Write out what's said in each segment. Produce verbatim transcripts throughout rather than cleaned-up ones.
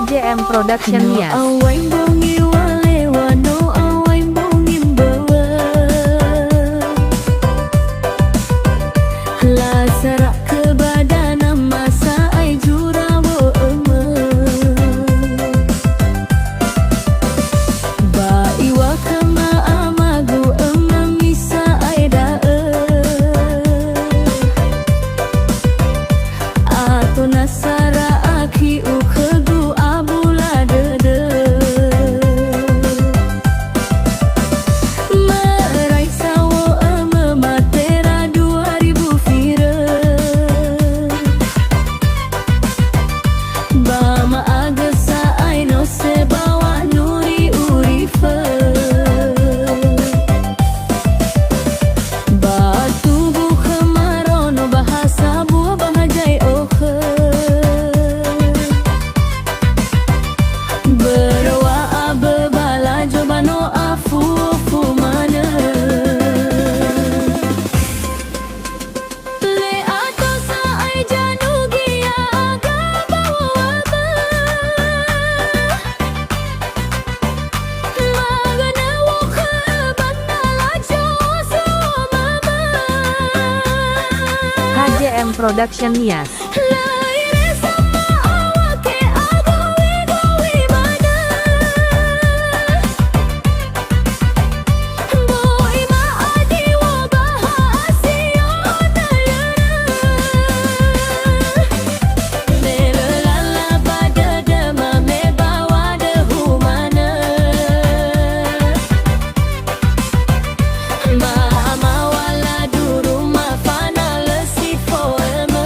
J M Production Nias. No awai mbongi wa lewa, no awai mbongi mböwö. Lasara khö ba danama sa'ae zura wo'ömö. Ba iŵa'ö khöma amagu, ömö misa'ae da'ö. Ato nasara akhi'u khögu abula dödö. Mörai sa wo'ömö matera dua ribu firö. Ba ma'agö sa'ae no sebawa nuri urifö. Ba tubu khöma raono ba ha sabua ba ha zae'o khö. Börö wa abö ba lazo ba no afuofu manö. Le ato sa'ae zanugi ya'aga ba wo'ömö. Magönö wokhö ba na lazo so mama. H J M Production Nias. Laire sama awake agowi-gowi manö. Boi ma'adiwo ba ha asio na yörö. Me lö lala ba dödöma me ba wa döhu manö. Ma'amawala duruma fana lö si fo'ömö.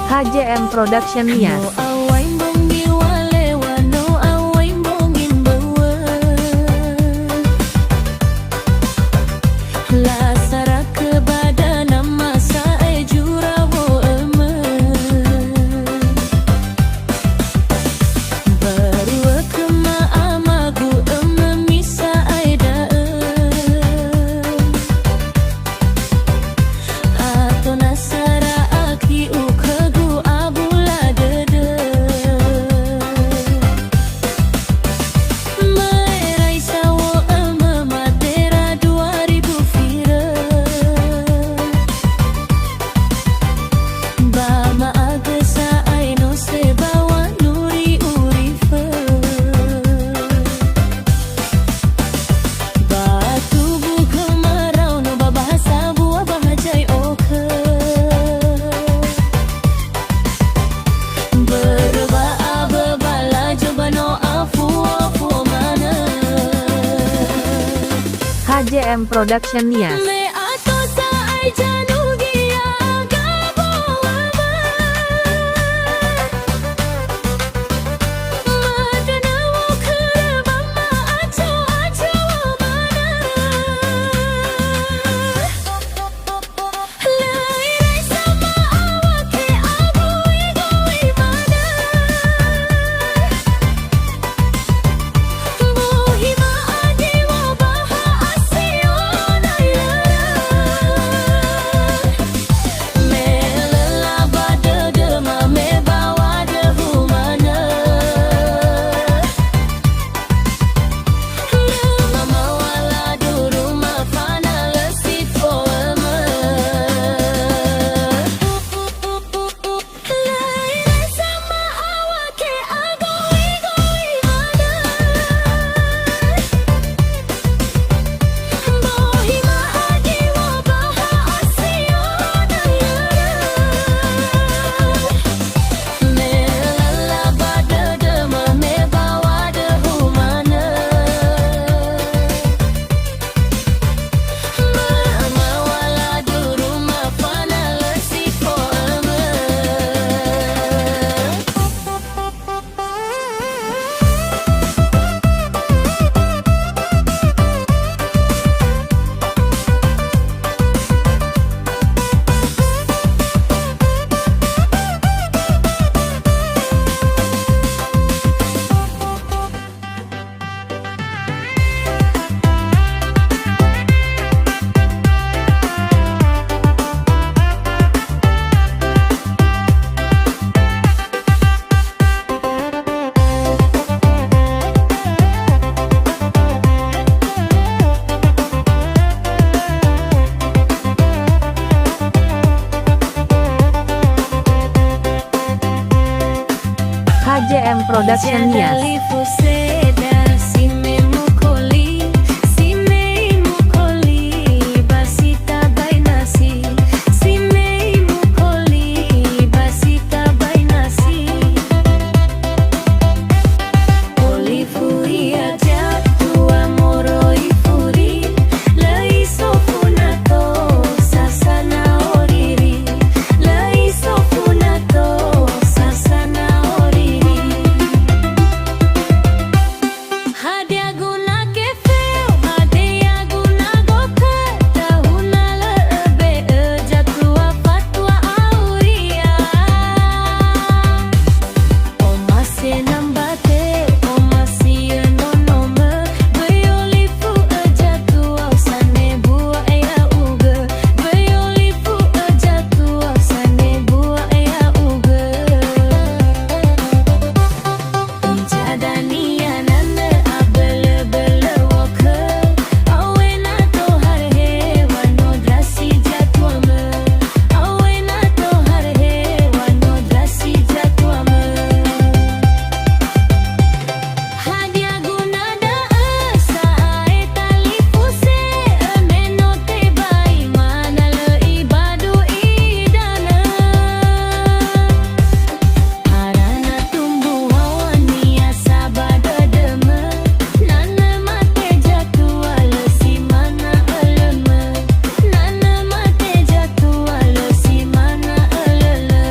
H J M Production Nias. No awai mbongi wa lewa, no awai mbongi mböwö. Lasara khö ba danama sa'ae zura wo'ömö. Börö wa khöma amagu, ömö misa'ae da'ö. Ato nasara akhi'u khögu abula dödö. Mörai sa wo'ömö matera dua ribu firö. Ba ma'agö sa'ae no sebawa nuri urifö. Ba tubu khöma raono ba bahasa bua ba ha zae'o khö. Börö wa abö ba lazo ba no afuofu manö. H J M Production Nias. Me ato sa'ae zanugi ya'aga ba wo'ömö. Matönö wokhö ba ma'aco-aco manö. Lö irai sama awake agowi-gowi manö. Bohi ma'adiwo ba ha asio na yörö. J M Production Nias. Lifu seda si me mukoli, si me mukoli, ba si tabai nasi, si me mukoli, ba si tabai nasi. Olifu ia jatua moroi furi, lö isofu nato sasana oriri, lö isofu nato sasana oriri. Hadia guna kefeu, hadia guna gokö, tahuna lö öbe'ö jatua fatua auria. Omasi nambate, omasi'ö nonomö, böi olifu'ö jatua, sanebua ya'ugö, böi olifu'ö jatua, sanebua ya'ugö. Ija dania nanö abölö-bölö wokö, awena tohare hewa no ndrasi jatuamö. Awena tohare hewa no ndrasi jatuamö. Hadia guna da'ö sa'ae talifuse'ö me no tebai mana lö ibadu idanö? Arana tumbu hawönia sa ba dödömö, nanö mate jatua lö si mana ölömö. Nanö mate jatua lö si mana ölölö.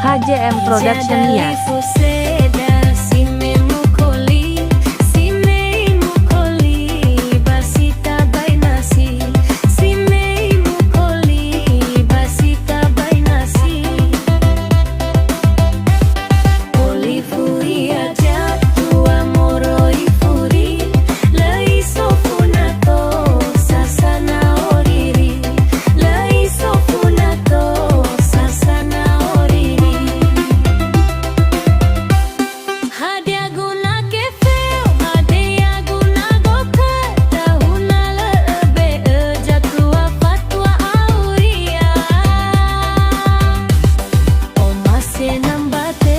H J M Production Nias. Lö isofu nato sasana oriri, lö isofu nato sasana oriri. Hadia guna kefeu, hadia guna gokö, tahuna lö öbe'ö jatua fatua auria. Omasi nambate,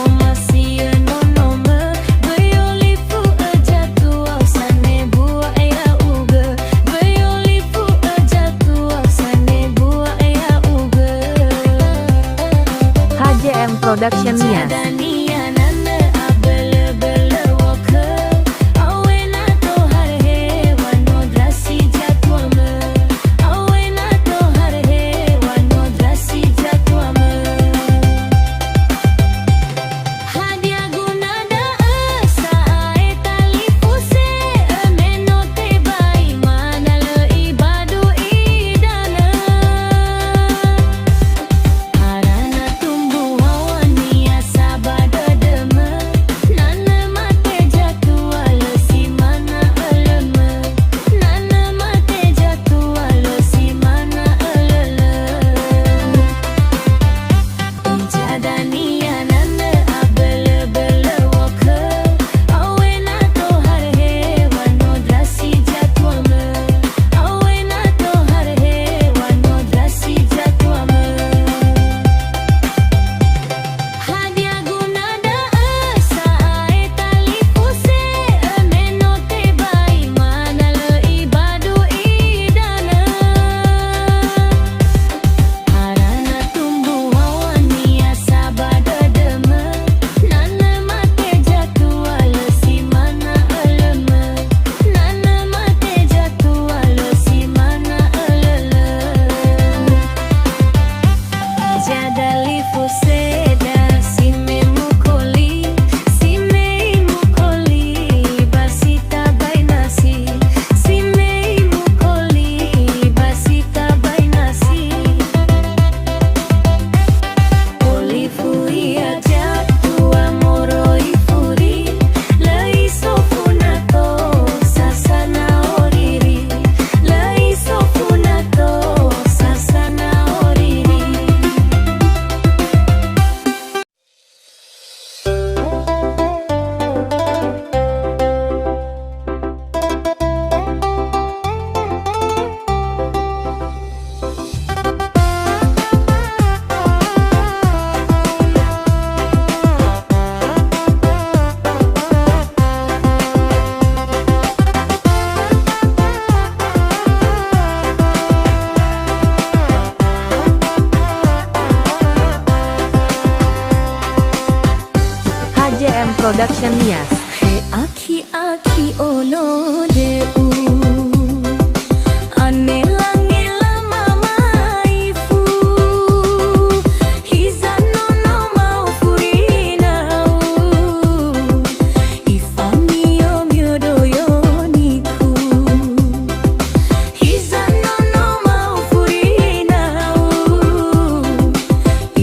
omasi'ö nonomö, böi olifu'ö jatua, sanebua ya'ugö, böi olifu'ö jatua, sanebua ya'ugö. H J M Production Nias. Dania nanö abölö-bölö wokö, awena tohare hewa no ndrasi jatuamö. Awena tohare hewa no ndrasi jatuamö. Hadia guna da'ö sa'ae talifuse'ö me no tebai mana lö ibadu idanö? Arana tumbu hawönia sa ba Production Nias. He aki-aki ono de'u, anela-ngela mamaifu, hiza nono ma'ofuri na'u, ifamiyo-miyo doyoniku. Hiza nono ma'ofuri na'u,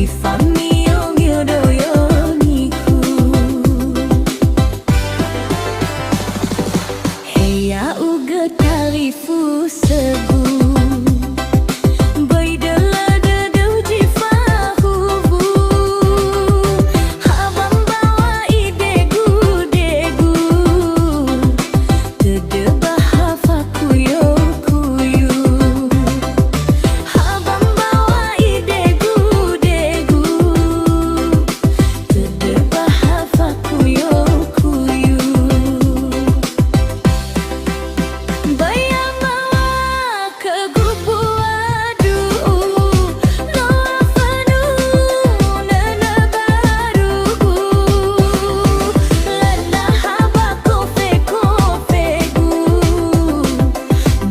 ifamiyo-miyo doyoniku. He ya'ugö talifusögu, böi dölö-dödöu zi fahuwu, ha ba mbaŵa idegu-degu. Tödö ba ha fakuyo-kuyo. Ha ba mbaŵa idegu-degu. Tödö ba ha fakuyo-kuyo. Böi amaŵa khögu buadu, no afönu nönö barugu, lö naha ba kofe-kofegu,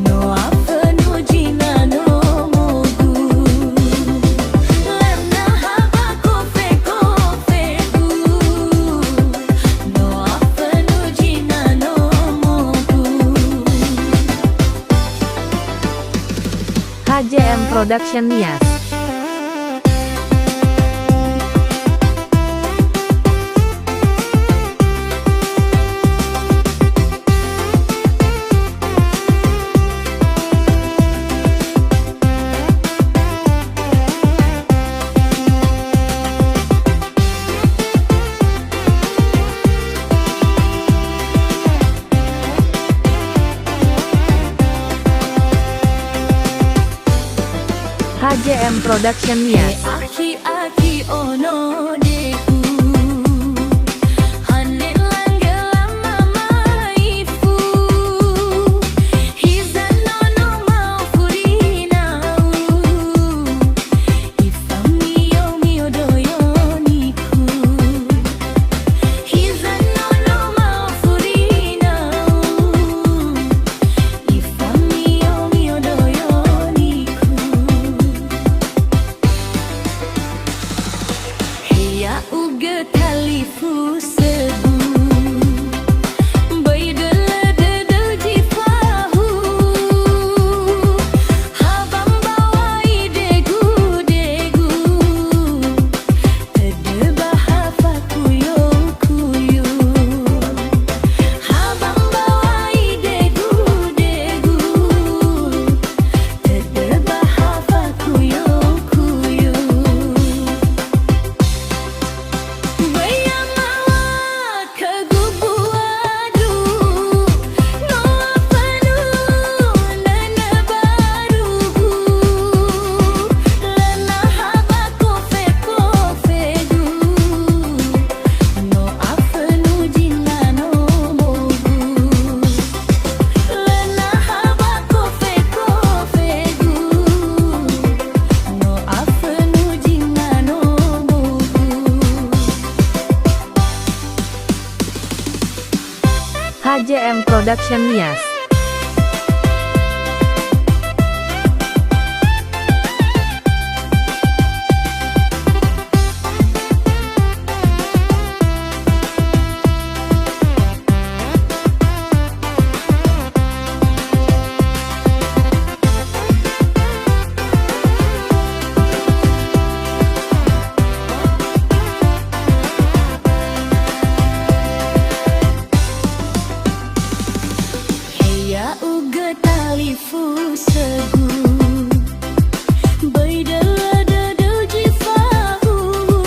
no afönu zinga nomogu, lö naha ba kofe-kofegu, no afönu zinga nomogu. H J M Production Nias. H J M Production Nias. He aki-aki ono de'u, hane langga lama maifu, hiza nono ma'ofuri na'u, ifamiyo-miyo doyoniku. Hiza nono ma'ofuri na'u, ifamiyo-miyo doyoniku. He ya'ugö talifusögu, böi dölö-dödöu zi fahuwu, ha ba mbaŵa idegu-degu. Tödö ba ha fakuyo-kuyo. Ha ba mbaŵa idegu-degu. Tödö ba ha fakuyo-kuyo. Böi amaŵa khögu buadu, no afönu nönö barugu, lö naha ba kofe-kofegu, no afönu zinga nomogu, lö naha ba kofe-kofegu, no afönu zinga nomogu. H J M Production Nias. He ya'ugö talifusögu, böi dölö-dödöu zi fahuwu,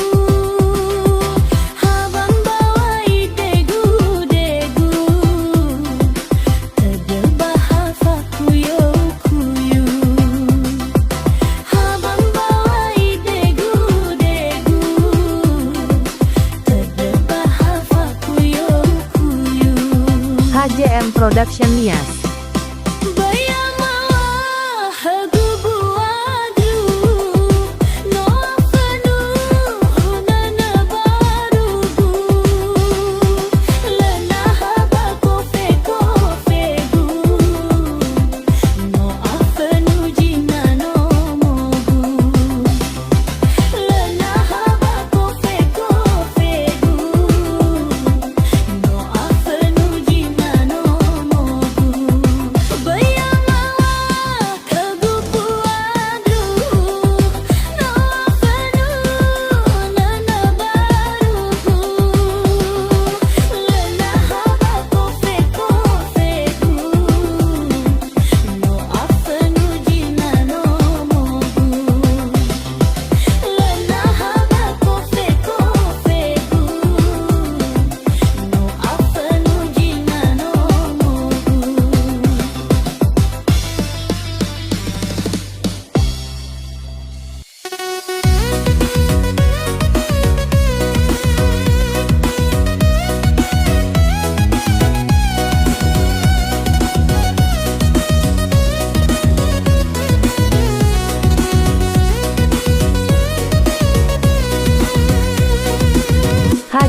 ha ba mbaŵa idegu-degu. Tödö ba ha fakuyo-kuyo. Ha ba mbaŵa idegu-degu. Tödö ba ha fakuyo-kuyo. H J M Production Nias. Böi amaŵa khögu buadu, no afönu nönö barugu.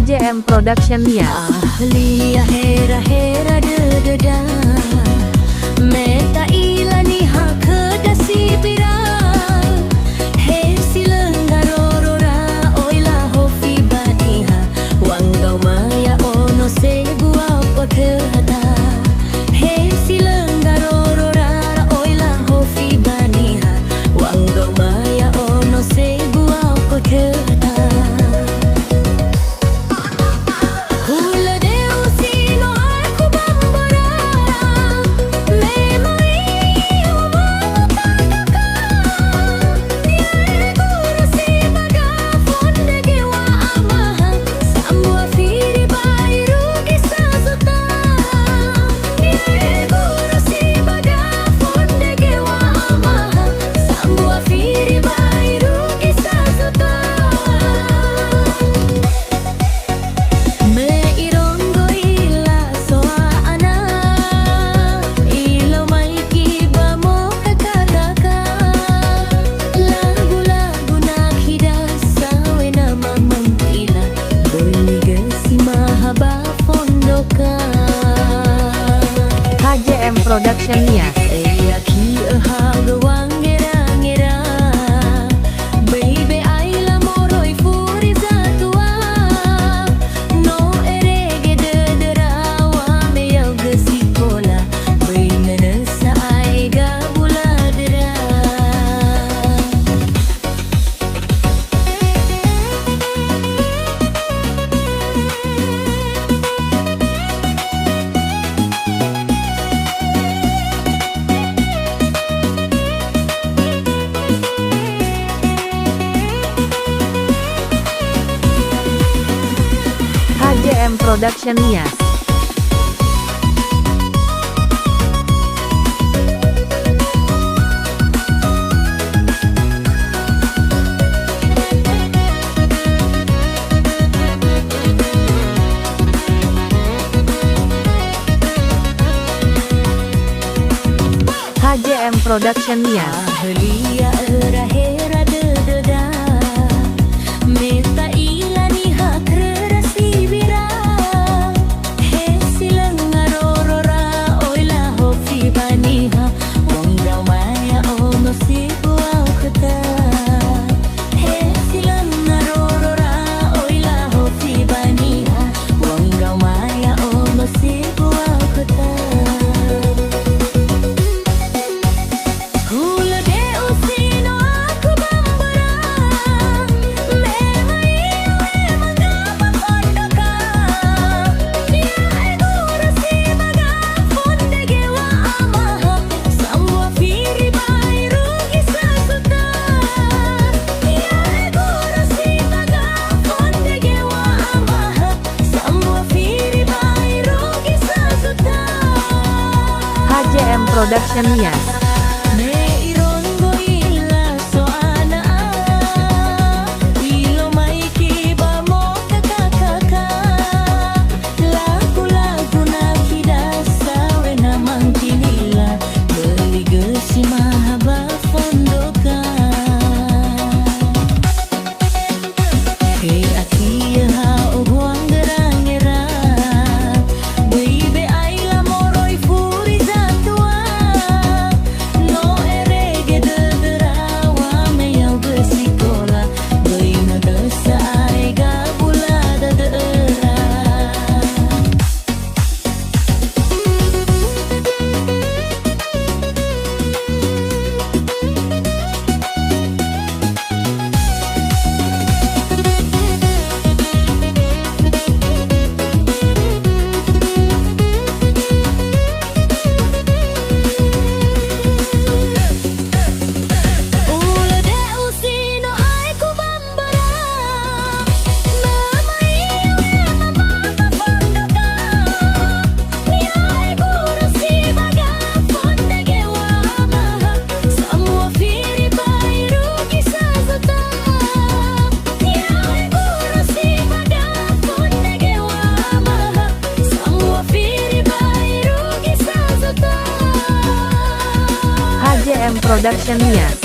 J M Production Nias. Ahli hera-hera dödöda, me ta'ila niha khöda sibira. He si lö ngarorora, oi lahofi ba niha, wanggau maya ono sebua okö hata. He si lö ngarorora, oi lahofi ba niha, wanggau maya ono sebua okö hata. Hulö deu si no aku ba mbarara, me mai iŵa'ö fandaka. Nia'e guru si ba gafondrege wa'amaha, sambua firi ba irugi sazuta. Nia'e guru si ba gafondrege wa'amaha, sambua firi ba irugi sazuta. Me ironggo ila soa ana, ilomaiki ba mokakakaka. Lagu-lagu nakhi dasa wena mamang ila, böli gösi maha ba fondoka. H J M Production Nias. Eyaki'ö hagö wangera-ngera. Böi be aila moroi furi zatua. No erege dödöra wa me yaugö sikola. Böi nönö sa'ae gabula döra. H J M Production Nias. H J M Production Nias. Ahölia öra hera dödöda, me ta'ila niha khöra sibira. He si lö ngarorora, oi lahofi ba niha, wanggau maya ono si buau khöta. He si lö ngarorora, oi lahofi ba niha, wanggau maya ono si buau khöta. Hulö deu si no aku ba mböra, me mai iŵa'ö mangama fandaka. Nia'e guru si ba gafondrege wa'amaha, sambua firi ba irugi sazuta. Nia'e guru si ba gafondrege wa'amaha, sambua firi ba irugi sazuta. H J M Production Nias. Me ironggo ila soa ana, ilomaiki ba mokakakaka. Lagu-lagu nakhi dasa wena mangkinila, böli gösi maha ba fondoka. He atia ha ogoa ngera-ngera, böi be aila moroi furi zatua. No erege dödöra wa me yaugö sikola, böi nönö sa'ae gabula dödöra. H J M Production Nias.